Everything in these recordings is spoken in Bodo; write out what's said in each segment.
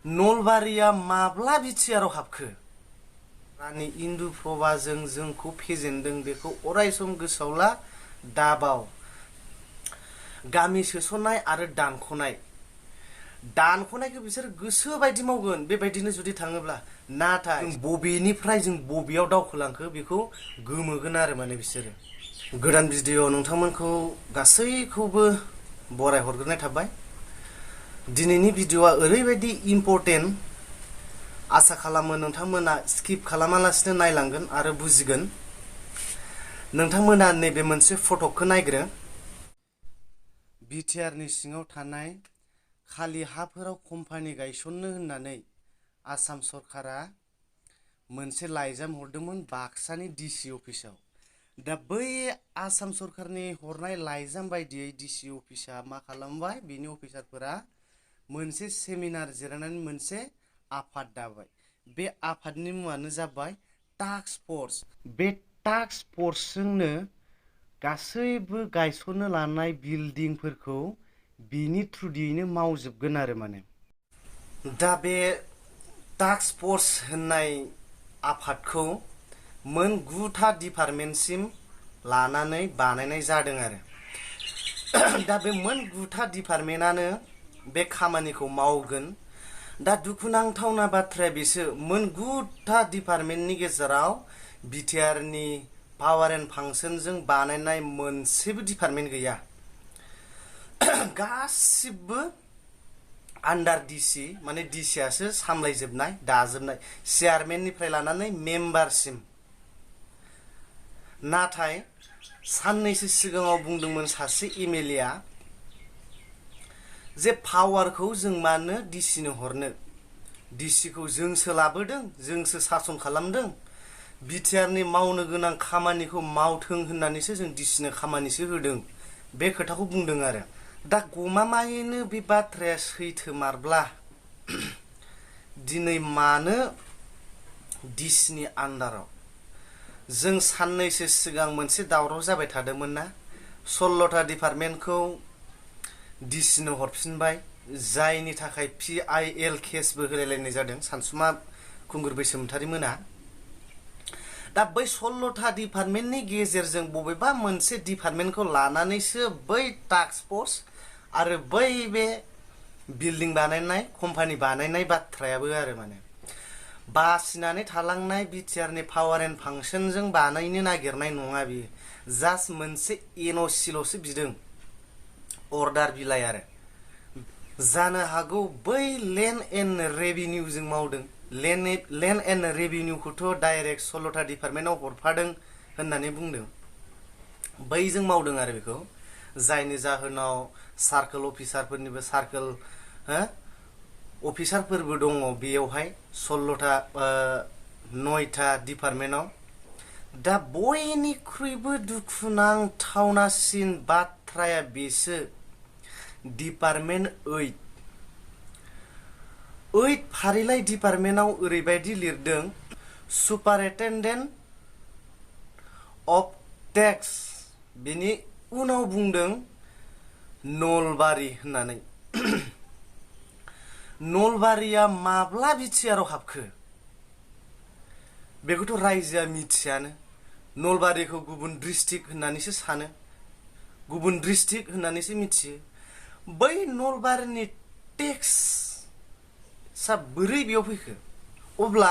नलबारिया माब्ला बिटिआरआव हाबखो? रानि इन्दु प्रभाजों जोंखौ फेजेनदों बेखौ अरायसम गोसोआव ला दाबाव। गामि सोसननाय आरो दानख'नायखौ बिसोर गोसो बायदि मावगोन बेबायदिनो जुदि थाङोब्ला, नाथाय बबेनिफ्राय जों बबेयाव दावखोलांखो बेखौ गोमोगोन आरो माने बिसोरो। गोदान भिडिअ नोंथांमोनखौ गासैखौबो बराय हरग्रोनाय थाबाय। दिनैनि भिडिअआ ओरैबायदि इम्परटेन्ट, आसा खालामो नोंथांमोना स्किप खालामालासिनो नायलांगोन आरो बुजिगोन। नोंथांमोना नैबे मोनसे फटकखौ नायग्रो। बिटिआरनि सिङाव थानाय खालि हाफोराव कम्पानि गायसननो होननानै आसाम सरकारा मोनसे लाइजाम हरदोंमोन बाक्सानि डिसि अफिसाव। दा बै आसाम सरकारनि हरनाय लाइजाम बायदियै डिसि अफिसा मा खालामबाय, बिनि अफिसारफोरा मोनसे सेमिनार जिरायनानै मोनसे आफाद दाबाय। बे आफादनि मुङानो जाबाय टास्क फर्स। बे टास्क फर्सजोंनो गासैबो गायसननो लानाय बिल्डिंफोरखौ बिनि थ्रुयैनो मावजोबगोन आरो माने। दा बे टास्क फर्स होननाय आफादखौ मोन 9था डिपार्टमेन्टसिम लानानै बानायनाय जादों आरो। दा बे मोन 9था डिपार्टमेन्टआनो बे खामानिखौ मावगोन। दा दुखुनांथावना बाथ्राया बेसो, मोन 9था डिपार्टमेन्टनि गेजेराव बिटिआरनि पावार एन्ड फांसनजों बानायनाय मोनसेबो डिपार्टमेन्ट गैया। गासिबो आन्डार डिसि, माने डिसिआसो सामलायजोबनाय दाजोबनाय, चेयारमेननिफ्राय लानानै मेम्बारसिम। नाथाय साननैसो सिगाङाव बुंदोंमोन सासे एमएलएआ जे पावारखौ जों मानो डिसिनो हरनो, डिसिखौ जोंसो लाबोदों, जोंसो सासन खालामदों, बिटिआरनि मावनो गोनां खामानिखौ मावथों होननानैसो जों डिसिनो खामानिसो होदों, बे खोथाखौ बुंदों आरो। दा गमामायैनो बे बाथ्राया सैथो मारब्ला दिनै मानो डिसिनि आन्डाराव? जों साननैसो सिगां मोनसे दावराव जाबाय थादोंमोन ना, 16था डिपार्टमेन्टखौ डिसिनो हरफिनबाय, जायनि थाखाय PIL केसबो होलायलायनाय जादों सानसुमा खुंगुर बैसोमुसारि मोना। दा बै 16था डिपार्टमेन्टनि गेजेरजों बबेबा मोनसे डिपार्टमेन्टखौ लानानैसो बै टास्क फर्स आरो बै बे बिल्डिं बानायनाय, कम्पानि बानायनाय बाथ्रायाबो आरो माने बासिनानै थालांनाय बिटिआरनि पावार एन्ड फांसनजों बानायनो नागिरनाय नङा बियो। जास्ट मोनसे एनअसिल'सो बिदों, अर्डार बिलाइ आरो। जानो हागौ बै लेन्ड एन्ड रेभिनिउजों मावदों। लेन्ड एन्ड रेभिनिउखौथ' डाइरेक्ट 16था डिपार्टमेन्टआव हरफादों होननानै बुंदों। बैजों मावदों आरो बेखौ, जायनि जाहोनाव सार्कोल अफिसारफोरनिबो सार्कोल अफिसारफोरबो दङ बेयावहाय 9था डिपार्टमेन्टआव। दा बयनिख्रुइबो दुखुनांथावनासिन बाथ्राया बेसो, डिपार्टमेन्ट 8 फारिलाइ डिपार्टमेन्टआव ओरैबायदि लिरदों, सुपारिनटेन्डेन्ट अफ टेक्स, बेनि उनाव बुंदों नलबारि होननानै। नलबारिया माब्ला बिटिआरआव हाबखो? बेखौथ' रायजोआ मिथियानो। नलबारिखौ गुबुन डिस्ट्रिक्ट होननानैसो सानो, गुबुन डिस्ट्रिक्ट होननानैसो मिथियो। बै नलबारिनि टेक्सआ बोरै बेयाव फैखो? अब्ला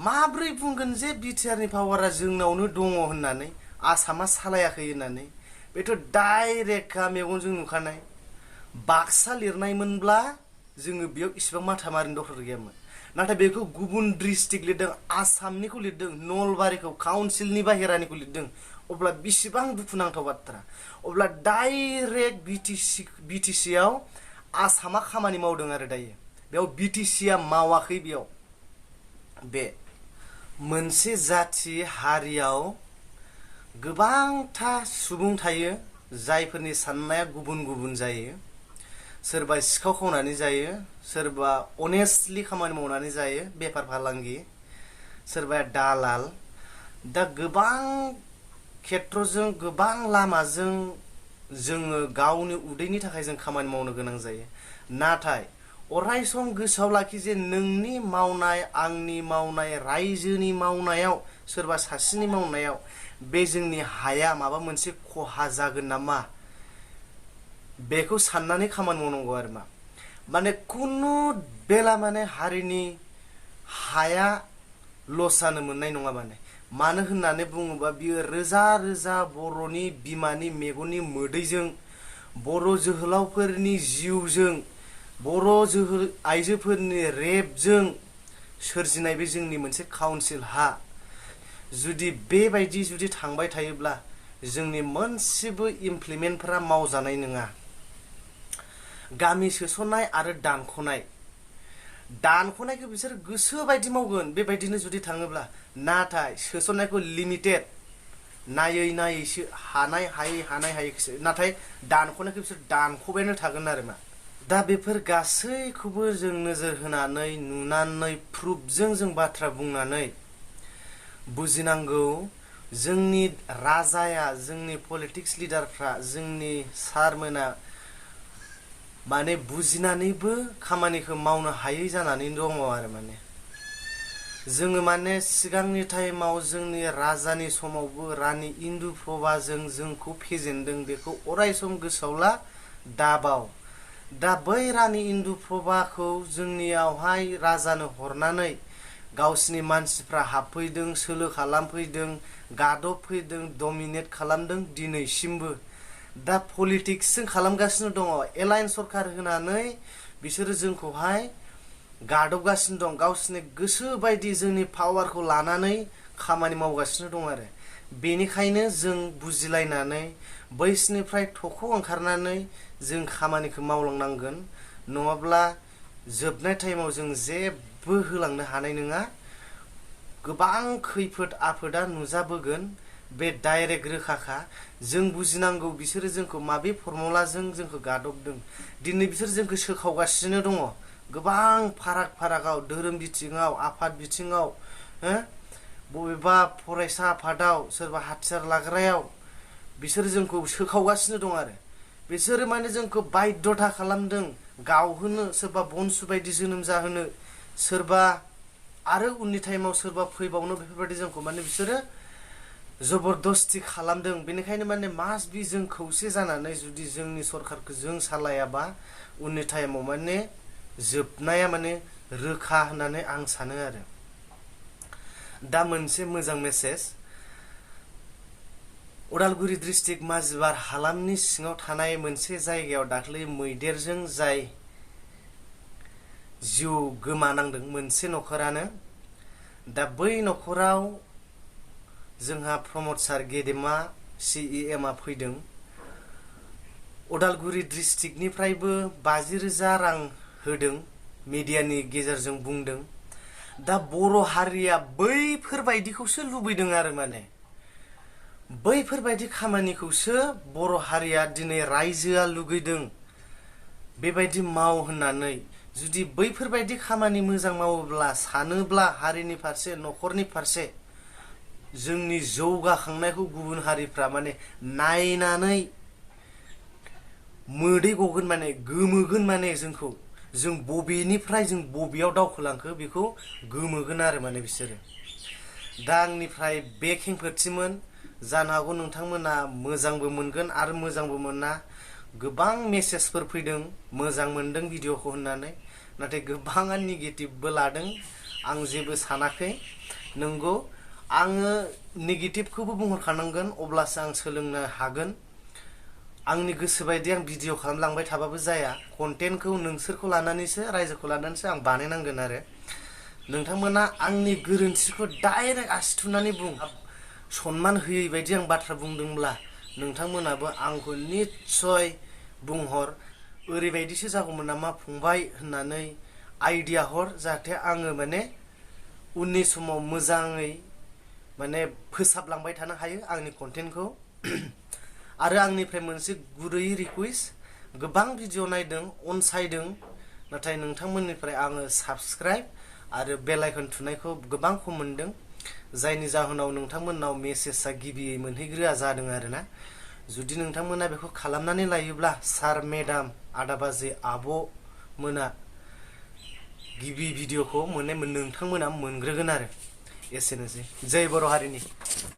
माब्रै बुंगोन जे बिटिआरनि पावारा जोंनावनो दङ होननानै, आसामा सालायाखै होननानै? बेथ' डाइरेक्टखा, मेगनजों नुखानाय। बाक्सा लिरनायमोनब्ला जोङो बेयाव इसिबां माथा मारिनो दरखार गैयामोन। नाथाय बेखौ गुबुन डिस्ट्रिक्ट लिरदों, आसामनिखौ लिरदों, नलबारिखौ काउन्सिलनि बाहेरानिखौ लिरदों। अब्ला बेसेबां दुखुनांथाव बाथ्रा। अब्ला डाइरेक्ट बिटिसिआव आसामा खामानि मावदों आरो दायो। बेयाव बिटिसिआ मावाखै। बेयाव बे मोनसे जाथि हारियाव गोबांथा सुबुं थायो, जायफोरनि साननाया गुबुन गुबुन जायो। सोरबा सिखाव खावनानै जायो, सोरबा अनेस्टलि खामानि मावनानै जायो, बेफार फालांगि, सोरबाया दालाल। दा गोबां खेत्रजों, गोबां लामाजों जोङो गावनि उदैनि थाखाय जों खामानि मावनो गोनां जायो। नाथाय अराय सम गोसोआव लाखि जे नोंनि मावनाय आंनि मावनाय रायजोनि मावनायाव सोरबा सासेनि मावनायाव बे जोंनि हाया माबा मोनसे खहा जागोन नामा बेखौ साननानै खामानि मावनांगौ आरो माने कुनु बेला माने हारिनि हाया लस जानो मोननाय नङा मानो होननानै बुङोबा बियो रोजा रोजा बर'नि बिमानि मेगननि मोदैजों बर' जोहोलावफोरनि जिउजों बर' आइजोफोरनि रेपजों सोरजिनाय बे जोंनि मोनसे काउन्सिल हा जुदि बेबायदि जुदि थांबाय थायोब्ला जोंनि मोनसेबो इमप्लिमेन्टफोरा मावजानाय नङा। गामि सोसननाय आरो दानख'नायखौ बिसोर गोसो बायदि मावगोन बेबायदिनो जुदि थाङोब्ला, नाथाय सोसननायखौ लिमिटेड नायै नायैसो हानाय हायैसो, नाथाय दानख'नायखौ बिसोर दानख'बायानो थागोन आरो दा बेफोर गासैखौबो जों नोजोर होनानै नुनानै प्रुफजों जों बाथ्रा बुंनानै बुजिनांगौ जोंनि राजाया जोंनि पलिटिक्स लिडारफ्रा जोंनि सारमोना माने बुजिनानैबो खामानिखौ मावनो हायै जानानै दङ आरो जोङो सिगांनि टाइमाव जोंनि राजानि समावबो रानि इन्दुप्रभाजों जोंखौ फेजेनदों बेखौ अराय सम गोसोआव ला दाबाव। दा बै रानि इन्दुप्रभाखौ जोंनियावहाय राजानो हरनानै गावसिनि मानसिफ्रा हाबफैदों, सोलो खालामफैदों, गादबफैदों, डमिनेट खालामदों दिनैसिमबो। दा पलिटिक्सजों खालामगासिनो दङ, एलायन्स सरकार होनानै बिसोरो जोंखौहाय गादबगासिनो दं, गावसिनि गोसो बायदि जोंनि पावारखौ लानानै खामानि मावगासिनो दं आरो। बेनिखायनो जों बुजिलायनानै बैसोरनिफ्राय थख' ओंखारनानै जों खामानिखौ मावलांनांगोन, नङाब्ला जोबनाय टाइमाव जों जेबो होलांनो हानाय नङा। गोबां खैफोद आफोदा नुजाबोगोन, बे डाइरेक्ट रोखाखा। जों बुजिनांगौ बिसोरो जोंखौ माबे फर्मुलाजों जोंखौ गादबदों। दिनै बिसोर जोंखौ सोखावगासिनो दङ गोबां फारागाव, धोरोम बिथिङाव, आफाद बिथिङाव, बबेबा फरायसा आफादाव, सोरबा हाथियार लाग्रायाव बिसोर जोंखौ सोखावगासिनो दं आरो। बिसोरो जोंखौ बायध'था खालामदों गावहोनो, सोरबा बनसु बायदि जोनोम जाहोनो, सोरबा आरो उननि टाइमाव सोरबा फैबावनो, बेफोरबायदि जोंखौ बिसोरो जबरदस्ति खालामदों। बेनिखायनो मास्ट बि जों खौसे जानानै जुदि जोंनि सरकारखौ जों सालायाबा उननि टाइमाव जोबनाया रोखा होननानै आं सानो आरो। दा मोनसे मोजां मेसेज, उदालगुरि डिस्ट्रिक्ट माजिबार हालामनि सिङाव थानाय मोनसे जायगायाव दाख्लै मैदेरजों जाय जिउ गोमानांदों मोनसे न'खरानो, दा बै न'खराव जोंहा प्रमद सार गेदेमा CEM आ फैदों। उदालगुरि डिस्ट्रिक्टनिफ्रायबो 50,000 रां होदों, मिडियानि गेजेरजों बुंदों। दा बर' हारिया बैफोरबायदिखौसो लुबैदों आरो बैफोरबायदि खामानिखौसो बर' हारिया दिनै रायजोआ लुगैदों। बेबायदि माव होननानै जुदि बैफोरबायदि खामानि मोजां मावोब्ला, सानोब्ला हारिनि फारसे, न'खरनि फारसे, जोंनि जौगाखांनायखौ गुबुन हारिफ्रा नायनानै मोदै गगोन, गोमोगोन, जोंखौ जों बबेनिफ्राय जों बबेयाव दावखोलांखो बेखौ गोमोगोन आरो बिसोरो। दा आंनिफ्राय बे खेंफोरथिमोन। जानो हागौ नोंथांमोना मोजांबो मोनगोन आरो मोजांबो मोना। गोबां मेसेजफोर फैदों, मोजां मोनदों भिडिअखौ होननानै, नाथाय गोबाङा नेगेटिभबो लादों। आं जेबो सानाखै। नंगौ, आङो नेगेटिभखौबो बुंहरखानांगोन, अब्लासो आं सोलोंनो हागोन। आंनि गोसो बायदि आं भिडिअ खालामलांबाय थाबाबो जाया। कन्टेन्टखौ नोंसोरखौ लानानैसो, रायजोखौ लानानैसो आं बानायनांगोन आरो। नोंथांमोना आंनि गोरोन्थिखौ डाइरेक्ट आसि थुनानै बुं, सनमान होयै बायदि आं बाथ्रा बुंदोंब्ला नोंथांमोनाबो आंखौ निस्सय बुंहर, ओरैबायदिसो जागौमोन नामा फंबाय होननानै आइडिया हर, जाहाथे आङो उननि समाव मोजाङै फोसाबलांबाय थानो हायो आंनि कन्टेन्टखौ। आरो आंनिफ्राय मोनसे गुरै रिकुवेस्ट, गोबां भिडिअ नायदों, अनसायदों, नाथाय नोंथांमोननिफ्राय आङो साबस्क्राइब आरो बेल आइकन थुनायखौ गोबां खम मोनदों, जायनि जाहोनाव नोंथांमोननाव मेसेजआ गिबियै मोनहैग्रोआ जादों आरोना। जुदि नोंथांमोना बेखौ खालामनानै लायोब्ला, सार, मेडाम, आदा बाजै, आब' मोना गिबि भिडिअखौ नोंथांमोना मोनग्रोगोन आरो एसेनोसै जय बर' हारिनि।